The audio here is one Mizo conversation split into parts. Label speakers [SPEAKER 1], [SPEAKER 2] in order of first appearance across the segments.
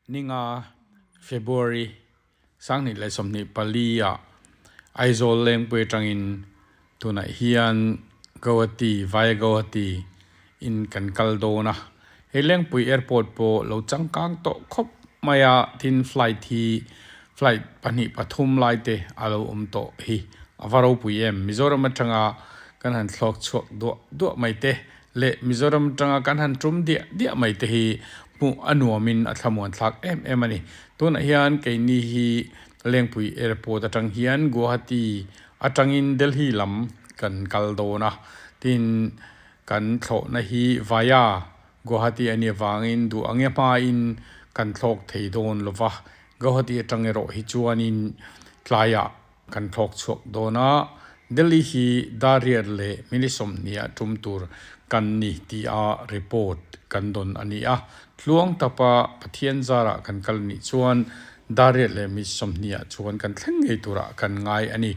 [SPEAKER 1] Ninga February 2024 ah Aizawl Lengpui atangin tunah hian Guwahati via Guwahati in kan kal dawn a. Hei Lengpui airport pawh lo changkang tawh khawp mai a, tin flight hi flight pahnih pathum lai te a lo awm tawh hi a va ropui em. Mizoram atanga kan han thlawk chhuak duah duah mai te leh Mizoram atanga kan han tum diah diah mai te hi hmuh a nuamin a thlamuan thlak em em a ni. Tunah hian keini hi Lengpui Airport atang hian Guwahati atangin Delhi lam kan kal dawn a, tin kan thlawhna hi via Guwahati a nih avangin duh ang e hmain kan thlawk thei dawn lo va, Guwahati atang erawh hi chuanin tlaiah Kan thlawk chhuak dawn a, Delhi hi Dariat leh minute 20 ah tum tur kan ni tia report kan dawn a ni a. Tluang tapa Pathian zarah kan kal nih chuan Dariat leh minute 20 ah chuan kan thleng ngei turah kan ngai a ni.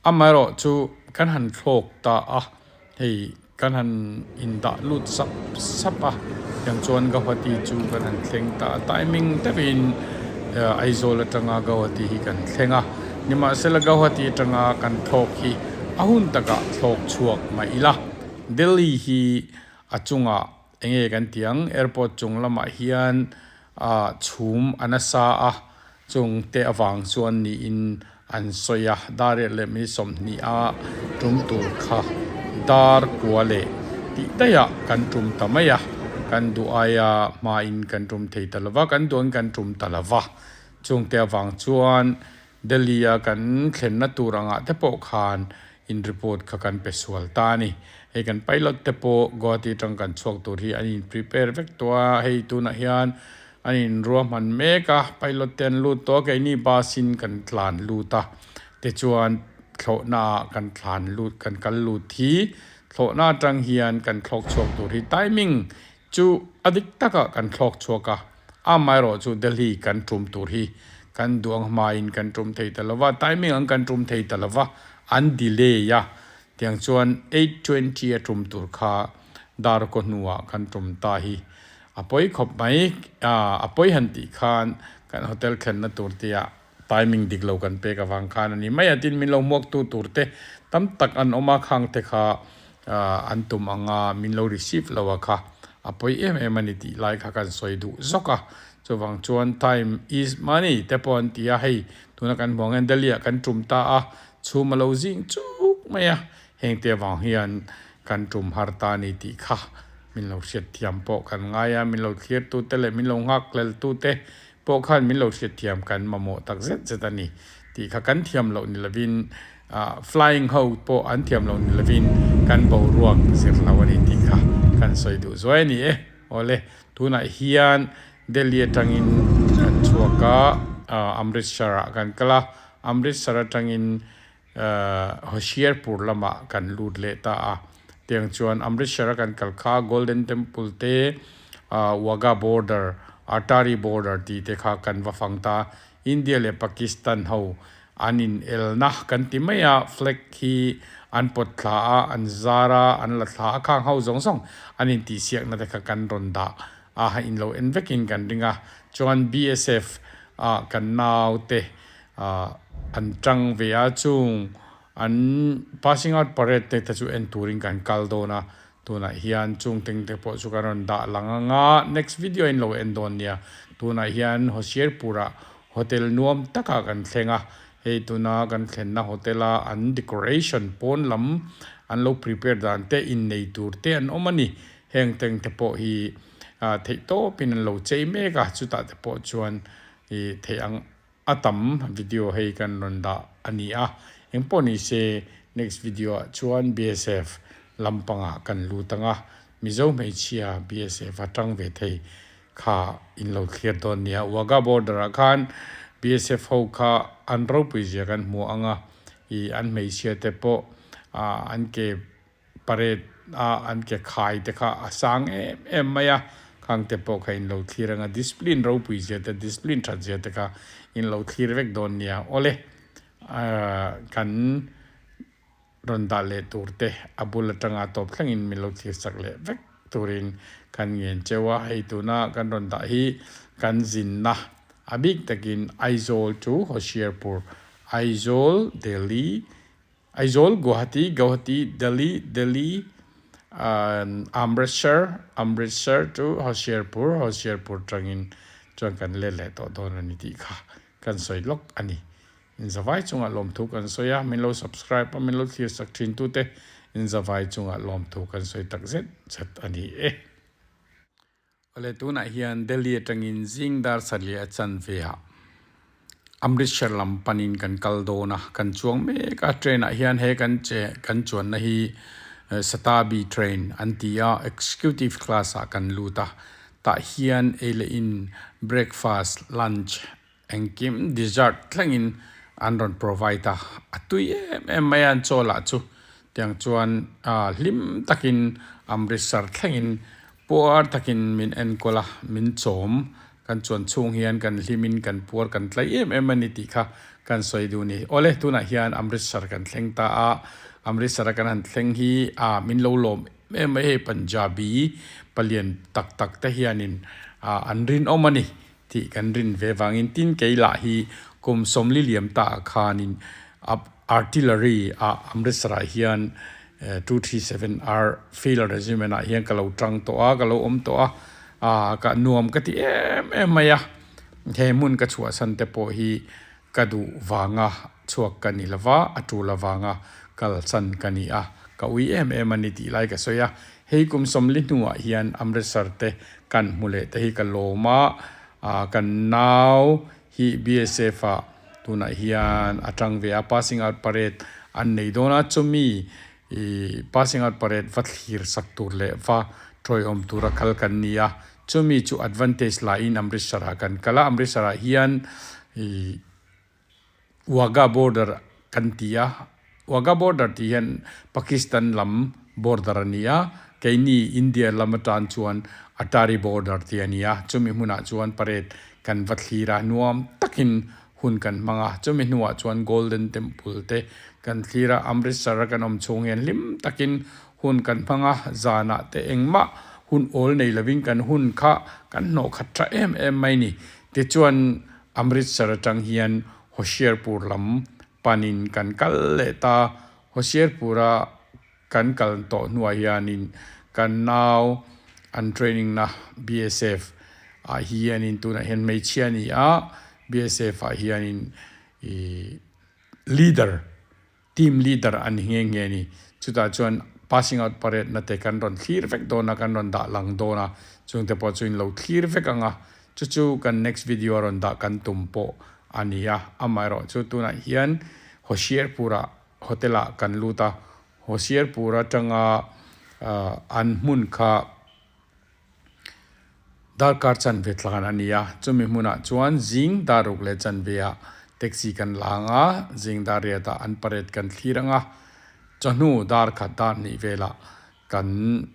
[SPEAKER 1] Amaherawh chu kan han thlawk ta a, hei kan han indah lut sap sap a, tiang chuan Guwahati chu kan han thleng ta a, timing deuhin Aizawl atanga Guwahati hi kan thleng a, nimahsela Guwahati atanga kan thlawk hi a hun takah thlawk chhuak mai ila, Delhi hi a chungah eng nge kan tih ang airport chung lamah hian ah chhum a nasa a, chung te avang chuan niin an sawi a, dar riat leh minute 20 a tum tur kha dar kua leh tih daih ah kan tum ta mai a, kan duh aia hmain kan tum thei ta lova, kan duh ang kan tum ta lova, chung te avang chuan Delhi a kan thlenna tur angah te pawh khan in report kha kan pe sual ta a ni. Hei kan pilot te pawh Guwahati atang kan chhuak tur hi an in prepare vek tawh a, hei tunah hian an in ruahman mek a, pilot te an lut tawh a, keini bus in kan tlan lut a, tichuan thlawhna ah kan thlan lut kan kal lut hi thlawhna atang hian kan thlawk chhuak tur hi timing Chu a dik takah kan thlawk chhuak a, amaherawhchu Delhi kan tum tur hi kan duang hmain kan tum thei ta lova, timing ang kan tum thei ta lova, an delay a, tiang chuan 8:20 a tum tur kha dar kaw hnuah kan tum ta hi a pawi khawp mai, a pawi han tih khan kan hotel thlenna tur tia timing dik lo kan pek avang khan a ni mai a, tin min lo hmuaktu tur te tam tak an awm a, khang te kha an tum ang a, min lo receive lo a kha a pawi em em a ni tih lai kha kan sawi duh zawk a, chuvang chuan time is money te pawh an ti a, hei tuna kan hmuh ang hian Delhi ah kan tum ta a, chhum a lo zing chuk mai a, heng te avang hian kan tum har ta a ni tih kha min lo hriatthiam pawh kan ngai a, min lo thlir tu te leh min lo nghak hlel tu te pawh khan min lo hriatthiam kan mamawh tak zet zet a ni tih kha kan thiam loh ni lovin flying ho pawh an thiam loh ni lovin kan boruak zir lo a ni tih kha kan sawi duh zuai a ni e. Awle, tunah hian Delhi atangin kan chhuak a, Amritsar ah kan kal a, Amritsar atangin Hoshiarpur lamah kan lut leh ta a, tiang chuan Amritsar a kan kal kha Golden Temple te, Wagah Border, Attari Border tih te kha kan va fang ta. India leh Pakistan ho an in elna kan ti mai a, flag hi an pawt thla a, an zar a, an la thla a, khang ho zawng zawng an intihsiakna te kha kan rawn dah a, in lo en vekin kan ring a. Chuan BSF ah kan naute an tang ve a, chung an passing out parade te te chu en turin kan kal dawn a, tunah hian chung teng te pawh chu kan rawn dah lang ang a, next video in lo en dawn nia, tunah hian Hoshiarpur ah hotel nuam takah kan thleng a, hei tuna kan thlenna hotel a an decoration pawn lam an lo prepare dan te innei tur te an awm a ni, heng teng te pawh hi theih tawpin an lo chei mek a, chutah te pawh chuan ih theih ang a tam video hei kan rawn dah a ni a, engpawh ni se next video ah chuan BSF lampangah kan lut ang a, Mizo hmeichhia BSF a tang ve thei kha in lo thlir dawn nia, Wagah border ah khan BSF ho kha an ropui zia kan hmu ang a, ih an hmeichhia te pawh an ke parade a an ke khai te kha a sang em em mai a, khang te pawh kha in lo thlir ang a, discipline ropui zia te discipline that zia te kha in lo thlir vek dawn nia. Awle kan rawn dah leh tur te a bul atanga tawp thlengin min lo thlir chak leh vek turin kan ngen cheu a, hei tuna kan rawn dah hi kan zinna a bik takin Aizawl to Hoshiarpur, Aizawl, Delhi, Aizawl, Guwahati, Guwahati, Delhi, Delhi, Amritsar, Amritsar to Hoshiarpur, Hoshiarpur tangin chuan kan let leh tawh dawn a ni tih kha kan sawi lawk a ni. Inzavai chungah lawmthu kan sawi a, min lo subscribe a, min lo thlir sak thin tute inzavai chungah lawmthu kan sawi tak zet zet a ni e. Awle tunah hian Delhi atangin zing dar sarih a chanve ah Amritsar lam panin kan kal dawn a, kan chuang mek a, train ah hian he kan che kan chuanna hi Shatabdi train an ti a, executive class ah kan lut a, tah hian ei leh in breakfast, lunch Engkim dessert thlengin an rawn provide a, a tui em em mai a an chaw lah chu. Tiang chuan hlim takin Amritsar thlengin puar takin min enkawl a, min chawm. Kan chuan chhung hian kan hlimin kan puar kan tlai em em a ni tih kha kan sawi duh a ni. Awle tunah hian Amritsar kan thleng ta a, Amritsar a kan han thleng hi min lo lawm em em mai hei Punjabi palian tak tak te hianin an rinawm a ni. Tih kan rin ve vangin tin kei lah hi kum sawmli liam ta ah khanin Artillery ah Amritsar ah hian 237R Field Regiment ah hian ka lo tang tawh a, ka lo awm tawh a, ah ka nuam ka ti em em mai a, he hmun ka chhuahsan te pawh hi ka duh vanga chhuak ka ni lova, a tul avanga kalsan ka ni a, ka ui em em a ni tih lai ka sawi a. Hei kum sawmli hnuah hian Amritsar te kan hmu leh te hi ka lawm a, kan nau hi BSF ah tunah hian a tang ve a, passing out parade an nei dawn a, chumi ih passing out parade va thlir sak tur leh va tawiawm tura kal kan ni a, chumi chu advantage laiin Amritsar ah kan kal a, Amritsar ah hian ih Wagah border kan ti a, Wagah border tih hian Pakistan lam border a ni a, keini India lam atan chuan Attari border tih a ni a, chumi hmunah chuan parade kan va thlir a, nuam takin hun kan hmang a, chumi hnuah chuan Golden Temple te kan thlir a, Amritsar a kan awm chhung hian hlim takin hun kan hmang a, zanah te engmah hun awl nei lovin kan hun kha kan hnawh khat tha em em mai ni. Tichuan Amritsar atang hian Hoshiarpur lam panin kan kal leh ta. Hoshiarpura kan kal tawh hnuah hianin kan nau an training na BSF ah hianin tunah hian hmeichhia a ni a, BSF ah hianin ih leader Team leader a ni nghe nghe a ni. Chutah chuan passing out parade na te kan rawn thlir vek dawn a, kan rawn dah lang dawn a, chungte pawh chu in lo thlir vek ang a, chu chu kan next video a rawn dah kan tum pawh a ni a. Amaherawh chu tunah hian Hoshiarpur-ah hotel ah kan lut a, Hoshiarpur atanga an hmun kha Darkar chanve tlan a ni a, chumi hmunah chuan zing dar ruk leh chanve ah taxi kan la ang a, zing dar riat ah an parade kan thlir ang a, chawhnu dar khat dar hnih velah kan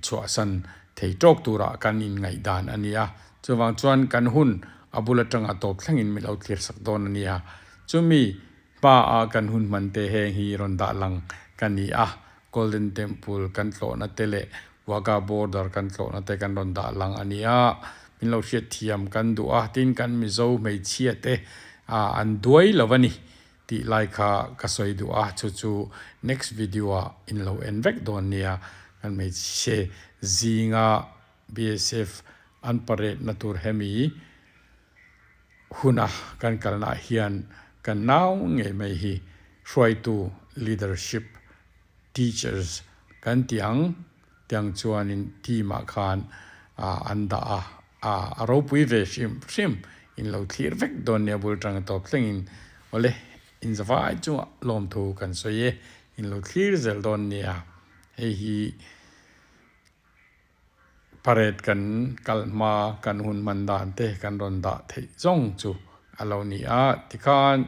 [SPEAKER 1] chhuahsan thei tawk turah kan inngaihdan a ni a, chuvang chuan kan hun a bul atanga tawp thlengin min lo thlir sak dawn a ni a, chumi hma ah kan hun hman te heng hi rawn dah lang ka ni a, Golden Temple kan tlawhna te leh Wagah border kan tlawhna te kan rawn dah lang a ni a, min lo hriat thiam kan duh a, tin kan Mizo hmeichhia te an duai lo a ni tih lai kha ka sawi duh a, chu chu next video ah in lo en vek dawn nia, kan hmeichhe zinga BSF an parade na tur hemi huna kan kalna ah hian kan nau ngei mai hi hruaitu leadership Teachers kan tih ang tiang chuanin team ah khan an dah a, a ropui ve hrim hrim in lo thlir vek dawn nia bul tang tawp thlengin awle in zavai chungah lawmthu kan sawi e in lo thlir zel dawn nia hei hi Parade kan kal hma kan hun hman dan te kan rawn dah theih zawng chu a lo ni a, tikhan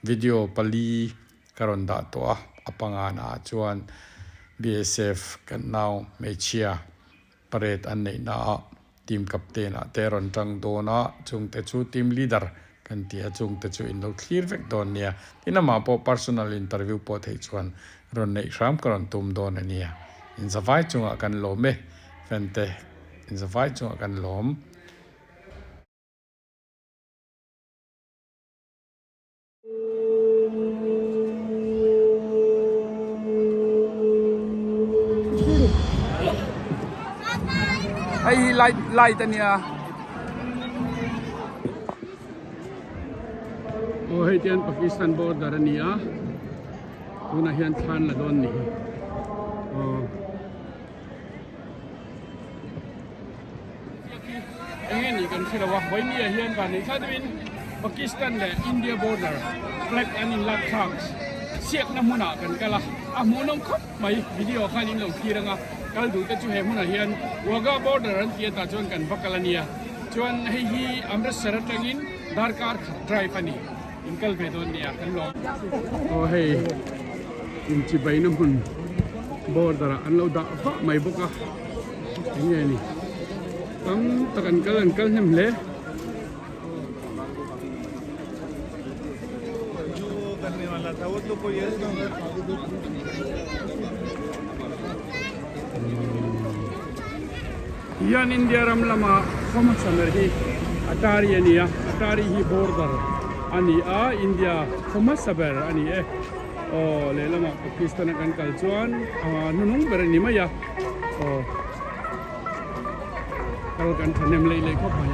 [SPEAKER 1] video pali ka rawn dah tawh a, a pangana ah chuan BSF kan nau hmeichhia parade an neih na ah team captain ah te rawn tang dawn a, chungte chu team leader kan ti a, chungte chu in lo thlir vek dawn nia, tin amah pawh personal interview pawh theih chuan rawn neih hram ka rawn tum dawn a nia. Inzavai chungah kan lawm e, fan te inzavai chungah kan lawm. Hei hi light light a nia. Aw hei tian Pakistan border a ni a tunah hian thlan la dawn ni hi aw. Enge nih kan hre lo a Vawinia hian van neih thlai deuhin Pakistan leh India border flag an in lak thlak siakna hmunah kan kal a a hmuhnawm khawp mai video khan in lo thlir anga kal duh te chu he hmunah hian Wagah border an tih atah chuan kan va kal a nia chuan hei hi Amritsar atangin darkar khat drive a ni in kal ve dawn nia kan lawm aw hei inchibaina hmun border ah an lo dah vah mai bawk a. Eng nge ni tam tak an kal an kal hnem hle. Hian India ram lama khaw hmasa ber hi Atari a ni a, Atari hi border a ni a, India khaw hmasa ber a ni e. Aw lehlamah Pakistan a kan kal chuan hnunung ber a ni mai a. Aw kal kan thahnem leh leh khawp mai.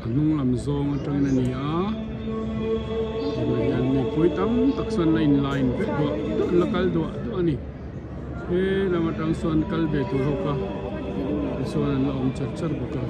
[SPEAKER 1] A hnung lam zawng atangin a ni a tunah hian mipui tam tak sawn la in line vek duah duah an la kal duah duah a ni he lam atang sawn kal ve tur ho kha tichuan an la awm char char bawk a.